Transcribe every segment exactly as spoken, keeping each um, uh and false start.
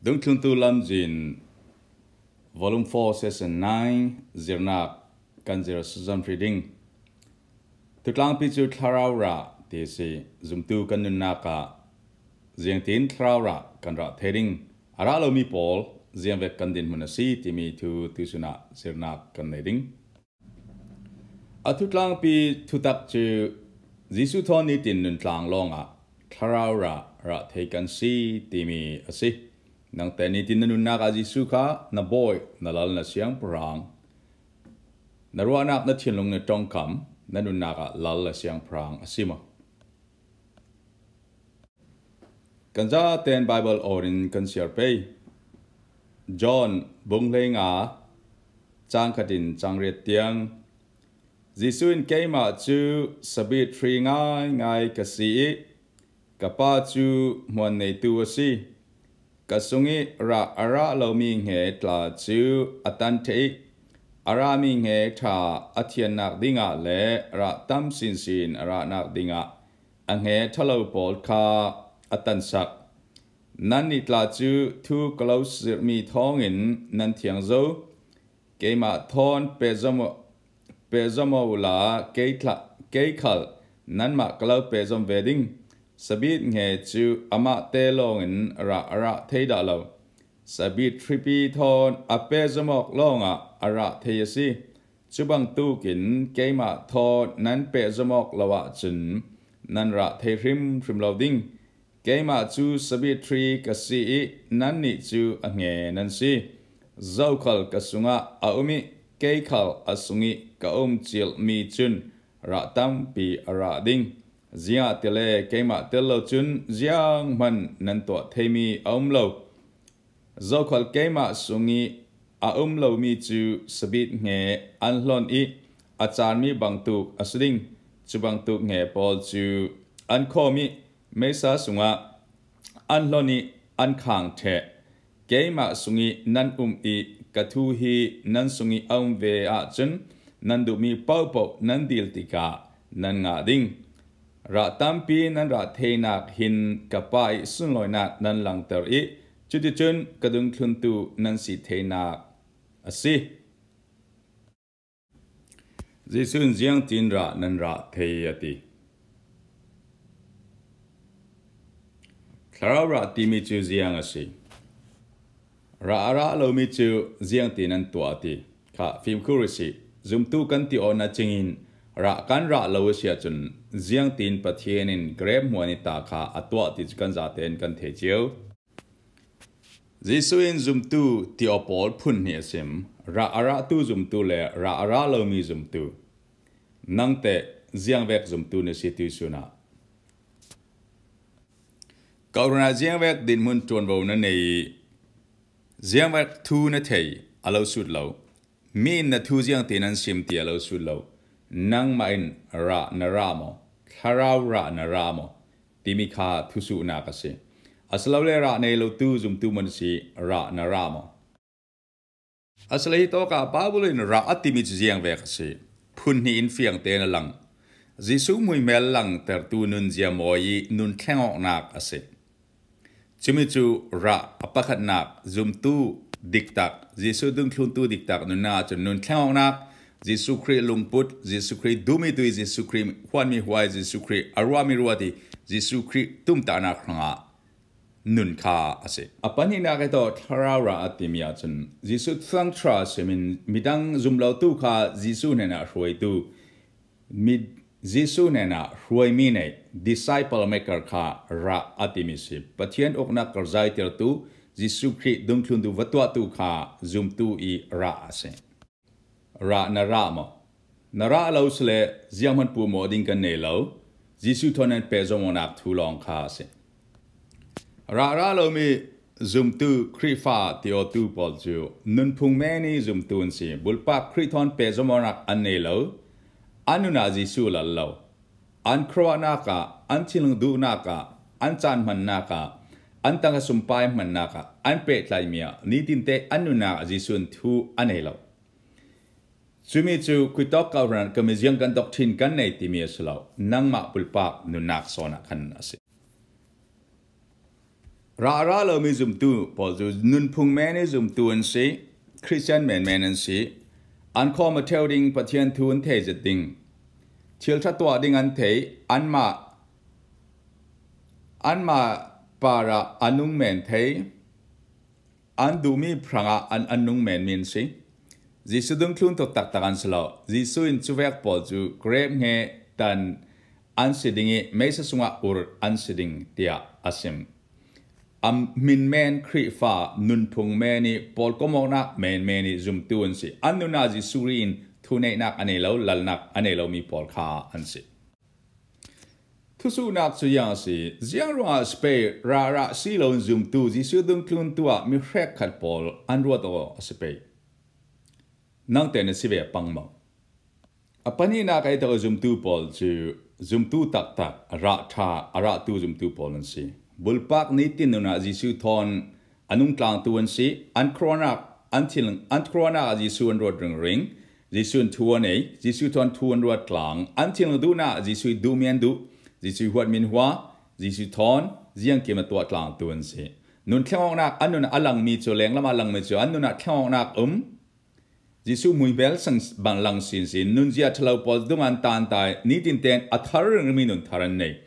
Dungthluntu Lamzin, Volume four, Session nine, zirnak kan zir a suzam hri ding. Thutlangpi cu Thlarau rah ti a si. Zumtu kan nunnak ah ziangtin Thlarau rah kan rah thei ding, a rah lomi pawl ziangvek kan dinhmun a si timi thu tuisun ah zirnak kan nei ding. A thutlangpi thutak cu Jesuh thawn nitin nun tlang lawngah Thlarau rah rah thei kan si timi a si. Nangte nitin na nunnak ah Jesuh kha na Bawi, na Lal, na Siangpahrang, na ruahnak, na thinlung, na ṭongkam, na nunnak ah Lal le Siangpahrang a si maw? Kan zaten Baibal awrin kan siar pei. John bung hleinga, cang khat in cang riat tiang, Jesuh in, "Keimah cu sabit hri ngaingai ka si i ka Pa cu hmuan neitu a si. Ka sung i rah a rah lomi hnge tla cu a tan ṭheh i a rami hnge ṭha a thiannak dingah le rah tam sinsin a rahnak dingah a hnge ṭhalo pawl kha a tansak. Nannih tla cu thu ka lo zirhmi thawngin nan thiang zo. Keimah thawn pehzom, pehzom aw uhla kei, thla, kei khal nanmah ka lo pehzom ve ding. Sabit hnge cu amahte lawngin rah a rah thei dah lo. Sabit hripi thawn a pehzom awk lawngah a rah thei a si. Cu bangtuk in keimah thawn nan pehzom awk lo ahcun nan rah thei hrimhrim lo ding. Keimah cu sabit hri ka si i nannih cu a hnge nan si. Zokhal ka sungah a um i kei khal a sung i ka um cilhmi cun rah tampi a rah ding. Ziangahtile keimah tel lo cun zianghman nan tuah theimi a um lo. Zokhal keimah sung i a um lomi cu sabit hnge an hlon i a caanmi bangtuk a si ding. Cu bangtuk hnge pawl cu an khawm i meisa sungah an hlon i an khang ṭheh. Keimah sung i nan um i ka thu hi nan sung i a um ve ahcun nan duhmi pohpoh nan dil tikah nan ngah ding. Rah tampi nan rah theinak hin ka Pa i sunlawinak nan langter i cuticun ka dungthluntu nan si theinak a si." Jesuh in, "Ziangtin rah nan rah thei?" a ti. Thlarau rah timi cu ziang a si? Rah a rah lomi cu ziangtin an tuah a ti kha fimkhur i si. Zumtu kan ti awknak cingin rah kan rah lo a si ahcun ziangtin Pathian in grape hmuan i ta kha a tuah ti cu kan zaten kan thei cio. Jesuh in zumtu ti awk pawl phun hnih a sim. Rah a rahtu zumtu le rah a rah lomi zumtu. Nangte ziangvek zumtu na si tuisun ah. Kawhhran ah ziangvek dinhmun ṭuanvo na nei i ziangvek thu na thei a lo sut lo. Mi in na thu ziangtin an sim ti a lo sut lo. Nangmah in rah na rah maw? Thlarau rah na rah maw? Timi kha thusuhnak a si. Asilole rah nei lotu zumtu maw na si, rah na rah maw? Asile hi tawkah Baibal in rah a timi cu ziangvek a si. Phun hnih in fiang tein a lang. Jesuh muihmel langtertu nunzia mawi i nun thleng awknak a si. Cumi cu rah a pakhatnak, zumtu diktak, Jesuh dungthluntu diktak nunnak ahcun nun thleng awknak, Jesuh Khrih lungput, Jesuh Khrih duhmi tui, Jesuh Khrih huanmi huai, Jesuh Khrih a ruahmi ruat i Jesuh Khrih tumtahnak hrangah nun kha a si. A pahnihnak hi tawh Thlarau rah a timi ahcun Jesuh Thuthang Ṭha simin midang zum lotu kha Jesuh hnenah hruaitu, mi Jesuh hnenah hruaimi nei, disciple maker kha rah a timi si. Pathian uknak karzaitertu, Jesuh Khrih dungthluntu va tuahtu kha zumtu i rah a si. Rah na rah maw? Na rah lo sile zianghman puhmawh ding kan nei lo. Jesuh thawn nan pehzom awknak thu lawng kha a si. Rah rah lomi zumtu Khrihfa ti awtu pawl cu nunphung men i zumtu an si. Bulpak Khrih thawn pehzom awknak an nei lo. An nun ah Jesuh a lal lo. An khuaruahnak ah, an thinlung duhnak ah, an caan hmannak ah, an tangka sumpai hmannak ah an pehtlaimi ah nitinte an nunnak ah Jesuh in thu a nei lo. Cumi cu khuitawk kawhhran ah ka miziang kan dok ṭhin kan nei timi a si lo. Nangmah bulpak nunnak sawn ah khan a si. Rah a rah lomi zumtu pawl cu nunphung men i zumtu an si, Khristian men men an si. An khawm a ṭheu ding, Pathian thu an thei zet ding, thil ṭha tuah ding an thei, anmah, anmah parah a nung men thei, an duhmi hrangah an, an nung men mi an si. Jesuh dungthlun tuk taktak an si lo. Jesuh in cuvek pawl cu grep hnge tan an si ding i meisa sungah ur an si ding, tiah a sim. A hmin men Khrihfa, nunphung men i pawlkom awknak men men i zumtu an si. An nun ah Jesuh ri in thuneihnak a nei lo, lalnak a nei lomi pawl kha an si. Thusuhnak cu ziang a si? Ziang ruangah a si pei? Rah rah si loin zumtu, Jesuh dungthluntu ah mi hrekkhat pawl an ruat aw a si pei. Nangte na si ve a pang maw? A pahnihnak ah ei tak zumtu pawl cu zumtu taktak, a rah ṭha, a rahtu zumtu pawl an si. Bulpak nitin nun ah Jesuh thawn a nungtlangtu an si. An khuaruahnak, an thil, an khuaruahnak ah Jesuh an ruat ringring. Jesuh in thu a nei, Jesuh thawn thu an ruat tlang. An thinlung duhnak ah Jesuh i duhmi an duh, Jesuh i huatmi an hua, Jesuh thawn ziangkim a tuah tlangtu an si. Nun thleng awknak, an nun ah a langmi cu, lenglam ah a langmi cu, an nun ah thleng awknak um. Jesuh hmuihmel sang bang lang sinsin, nunzia ṭhalo pawl dungah an tan ta i, nitin tein a thar ringringmi nun thar an nei.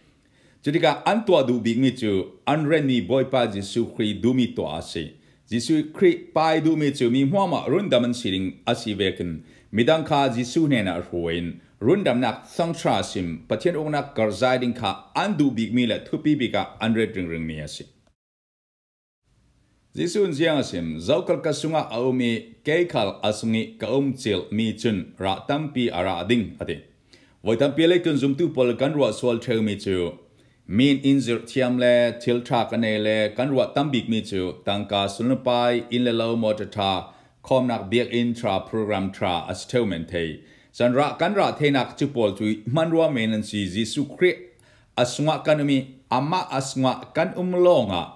Cutikah an tuah duh bikmi cu an renmi Bawipa Jesuh Khrih duhmi tuah a si. Jesuh Khrih Pa i duhmi cu mi hmuahhmuah rundam an si ding a si vekin midang kha Jesuh hnenah hruai in rundamnak thawngṭha sim, Pathian uknak karhzai ding kha an duh bikmi le thupi bikah an ret ringringmi a si. Jesuh in ziang a sim? Zokhal ka sungah a um i kei khal a sung i ka um cilhmi cun rah tampi a rah ding, a ti. Voi tampi lei cun zumtu pawl kan ruah sual ṭheumi cu mi in in zirh thiam le thil ṭha ka nei le kan ruah tam bikmi cu tangka, sulnupai, inn le lo, mawṭaw ṭha, khawmnak, biakinn ṭha, program ṭha a si ṭheu men thei. Cun rah kan rah theinak cu pawl cu hmanrua men an si. Jesuh Khrih a sungah kan um i amah a sungah kan um lawngah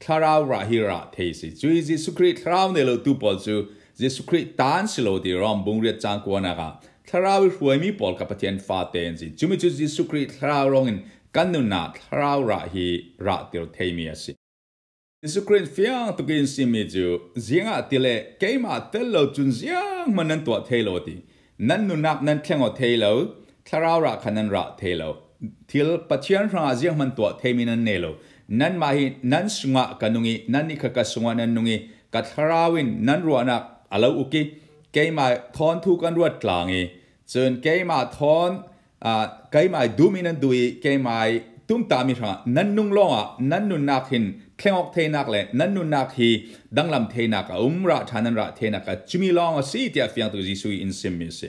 Thlarau rah hi rah thei si. Cui Jesuh Khrih Thlarau nei lotu pawl cu Jesuh Khrih ta an si lo ti Rom bung riat cang kuanak ah Thlarau i hruaimi pawl kha Pathian fate an si. Cumi cu Jesuh Khrih Thlarau ruangin kan nun ah Thlarau rah hi rahtir theimi a si. Jesuh Khrih in fiang tuk in simmi cu, ziangahtile keimah tel lo cun zianghman nan tuah thei lo a ti. Nan nunnak nan thleng aw thei lo, thlarau rah kha nan rah thei lo. Thil Pathian hrangah zianghman tuah theimi nan nei lo. Nanmah hi nan sungah ka nung i, nannih kha ka sungah nan nung i, ka thlarau in nan ruahnak a lo uk i, keimah thawn thu kan ruat tlang i, cun keimah thawn, aa, keimah i duhmi nan duh i, keimah i tumtahmi hrangah nan nung lawngah nan nunnak hin thleng awk theinak le nan nunnak hi danglam theinak a um, rah ṭha nan rah theinak a cumi lawng a si, tiah fiang tuk Jesuh in simmi a si.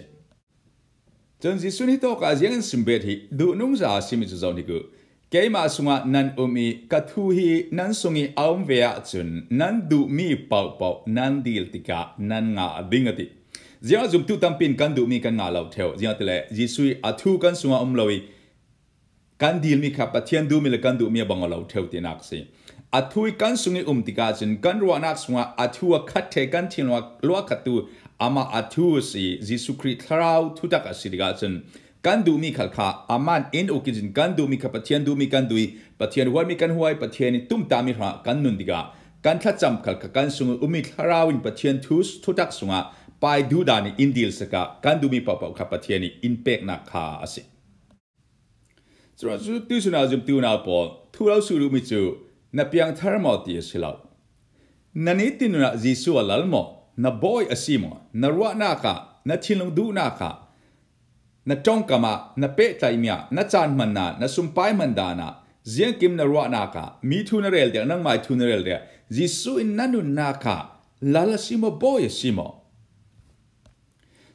Cun Jesuh nih tawk ah ziang in simbet hi duhnungza a simi cu zoh hnik uh. Keimah sungah nan um i ka thu hi nan sung i a um ve ahcun nan duhmi paohpaoh nan dil tikah nan ngah ding a ti. Ziangah zumtu tampi in kan duhmi kan ngah lo ṭheu. Ziangahtile Jesuh i a thu kan sungah um lo i kan dilmi kha Pathian duhmi le kan duhmi a bang aw lo ṭheu tinak a si. A thu i kan sung i um tikah cun kan ruahnak sungah a thu a khat ṭheh, kan thinlung a luahkhattu amah a thu a si. Jesuh Khrih Thlarau thutak a si tikah cun kan duhmi khal kha amah in in uk i cun kan duhmi kha Pathian duhmi kan duh i, Pathian huatmi kan huai, Pathian i tumtahmi hrangah kan nun tikah kan thlacam khal kha kan sung i um i Thlarau in Pathian thu thutak sungah pai duhdan i in dil sak ah kan duhmi paohpaoh kha Pathian i in peknak kha a si. Curuangah tuisun ah zumtu unau pawl, thu lo suh duhmi cu na piangthar maw ti a si lo. Na nitin nun ah Jesuh a lal maw? Na bawi a si maw? Na ruahnak ah, na thinlung duhnak ah, na ṭongkam ah, na pehtlaihmi ah, na caan hmanna, na sumpai hman dan ah, ziangkim na ruahnak ah, mi thu na rel deuh, nangmah i thu na rel deuh, Jesuh in na nunnak ah lal a si maw, bawi a si maw?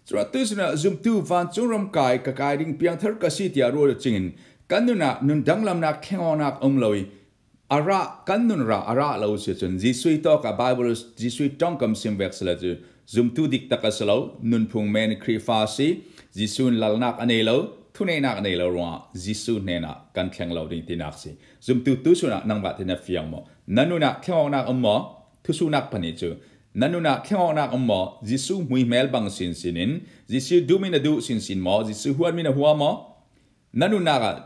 Curuangah tuisun ah zumtu vancung ram kai ka kai ding piangthar ka si tiah ruat cingin kan nun ah nun danglamnak, thleng awknak a um lo i a rah, kan nun rah a rah lo si cun Jesuh i tawk ah Bible, Jesuh i ṭongkam sim vek si le cu zumtu diktak a si lo, nunphung men Khrihfa a si. Jesuh in lalnak a nei lo, thuneihnak a nei lo ruangah Jesuh hnenah kan thleng lo ding tinak si. Zumtu tuisun ah nangmah te na fiang maw? Na nun ah thleng awknak a um maw? Thusuhnak pahnih cu, na nun ah thleng awknak a um maw? Jesuh hmuihmel bang sinsin in, Jesuh duhmi na duh sinsin maw? Jesuh huatmi na hua maw? Na nunnak ah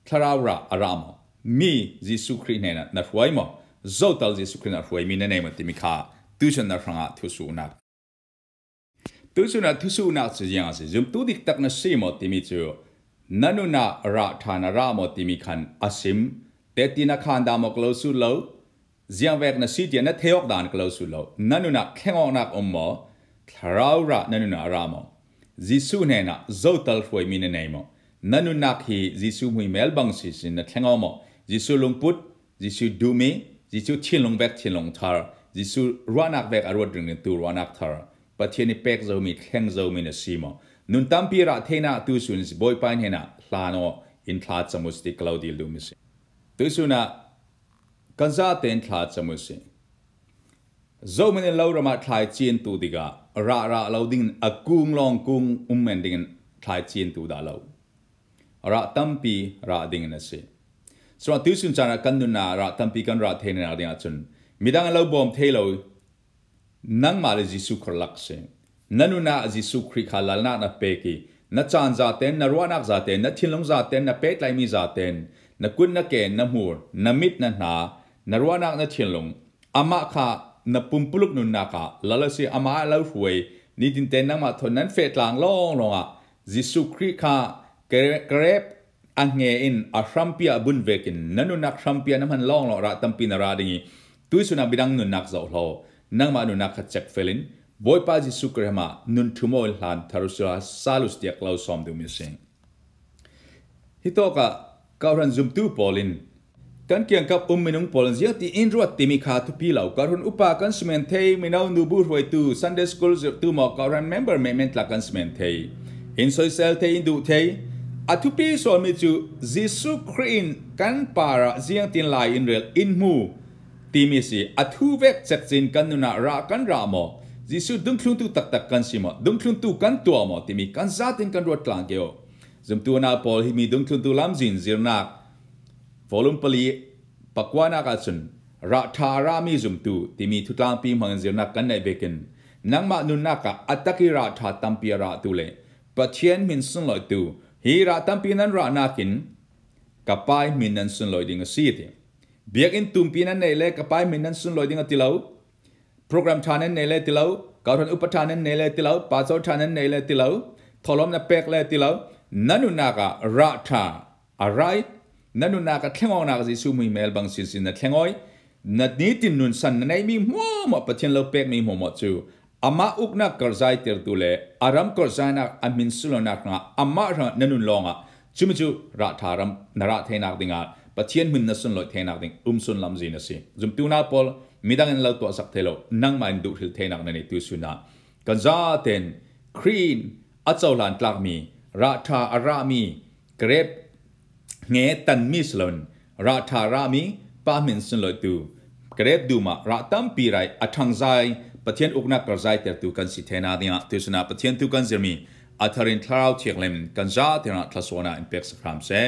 Thlarau rah a rah maw? Mi Jesuh Khrih hnenah na hruai maw? Zotal Jesu Khrih in a hruaimi na nei maw timi kha tuisun na hrangah thusuhnak. Tuisun a thusuhnak cu ziang a si. Zumtu diktak na si maw timi cu na nun ah rah ṭha na rah maw timi khan a sim. Teti na khan dah maw ka lo sut lo. Ziangvek na si tiah na thei awk dan ka lo sut lo. Na nun ah thleng awknak um maw? Thlarau rah na nun ah a rah maw? Jesuh hnenah zotal hruaimi na nei maw? Na nunnak hi Jesuh hmuihmel bang si sin na thleng aw maw? Jesuh lungput, Jesuh duhmi, Jesuh thinlung vek thinlung thar, Jesuh ruahnak vek a ruat ringringtu ruahnak thar, Pathian i pek zomi, thleng zomi na si maw? Nun tampi rah theinak tuisun si Bawipa hnenah hlan aw in thla cam u si ti ka lo dil duhmi si. Tuisun ah kan zate in thla cam u si. Zohman in lo ram ah thlai cin tu tikah rah rah lo dingin a kung lawng kung um men dingin thlai cin tu dah lo. Rah tampi rah dingin a si. Curuangah tuisun caan ah kan nun ah rah tampi kan rah theinak ding ahcun midang in lo bawm thei lo. Nangmah le Jesuh khor lak si. Na nun ah Jesuh Khrih kha lalnak na pek i na caan zaten, na ruahnak zaten, na thinlung zaten, na pehtlaihmi zaten, na kut na ken, na hmur, na mit na hna, na ruahnak na thinlung, amah kha na pumpuluk nunnak ah lal a si, amah a lo hruai, nitinte nangmah thawn nan feh tlang lawnglawng ah Jesuh Khrih kha ka, ka rep a hnge in a hrampi ah a bun vekin na nunnak hrampi ah na hman lawnglawng rah tampi na rah ding i tuisun ah midang nunnak zoh hlaw, nangmah nunnak kha cekfel in Bawipa Jesuh Khrih ah nun ṭhum aw in hlan thar u sila sal u si tiah ka lo sawm duhmi a si. Hitawk ah kawhhran zumtu pawl in kan kiangkap um minung pawl in ziangti in ruat timi kha thupi lo. Kawhhran upa kan si men thei, mino nubu hruaitu, Sunday school zirhtu maw, kawhhran member men men tla kan si men thei. In soisel thei, in duh thei. A thupi sawlmi cu Jesuh Khrih in kan parah ziangtin lai in rel in hmu timi si. A thu vek cekcin kan nun ah rah kan rah maw? Jesuh dungthluntu taktak kan si maw? Dungthluntu kan tuah maw timi kan zatin kan ruat tlang ke aw. Zumtu nau pawl himi dungthluntu lamzin zirnak volume pali pakuanak ahcun rah ṭha a rahmi zumtu timi thutlangpi hmangin zirnak kan neih vekin nangmah nunnak ah a tak i rah ṭha tampi a rahtu le Pathian hmin sunlawihtu hi rah tampi nan rah nakin ka Pa i hmin nan sunlawih ding a si ti. Biakinn tumpi nan neih le ka Pa i hmin nan sunlawih ding a ti lo. Program ṭha nan neih le ti lo, kawhhran upa ṭha nan neih le ti lo, pastor ṭha nan neih le ti lo, thawhlawm na pek le ti lo, na nunnak ah rah ṭha a ra i, na nunnak ah thleng awknak Jesuh hmuihmel bang sinsin na thleng aw i, na nitin nunsan na neihmi hmuahhmuah, Pathian lo pekmi hmuahhmuah cu amah uknak karzaitertu le a ram karzainak a hmin sunlawihnak hrangah amah hrangah na nun lawngah cumi cu rah ṭha ram na rah theinak dingah Pathian hmin na sunlawih theinak ding um sun lamzin a si. Zumtu nau pawl, midang in lo tuahsak thei lo, nangmah in duh hril theinak na nei tuisun ah kan zaten Khrih in a cohlan tlakmi, rah ṭha a rahmi, karep hnge tanmi si loin rah ṭha rahmi, Pa hmin sunlawihtu, karep dum ah rah tampi ra i a ṭhangzai, Pathian uknak karzaitertu kan si theinak dingah tuisun ah Pathian thu kan zirmi a thar in Thlarau thiang lem in kan zaten ah thluasuahnak in pek sak hram seh.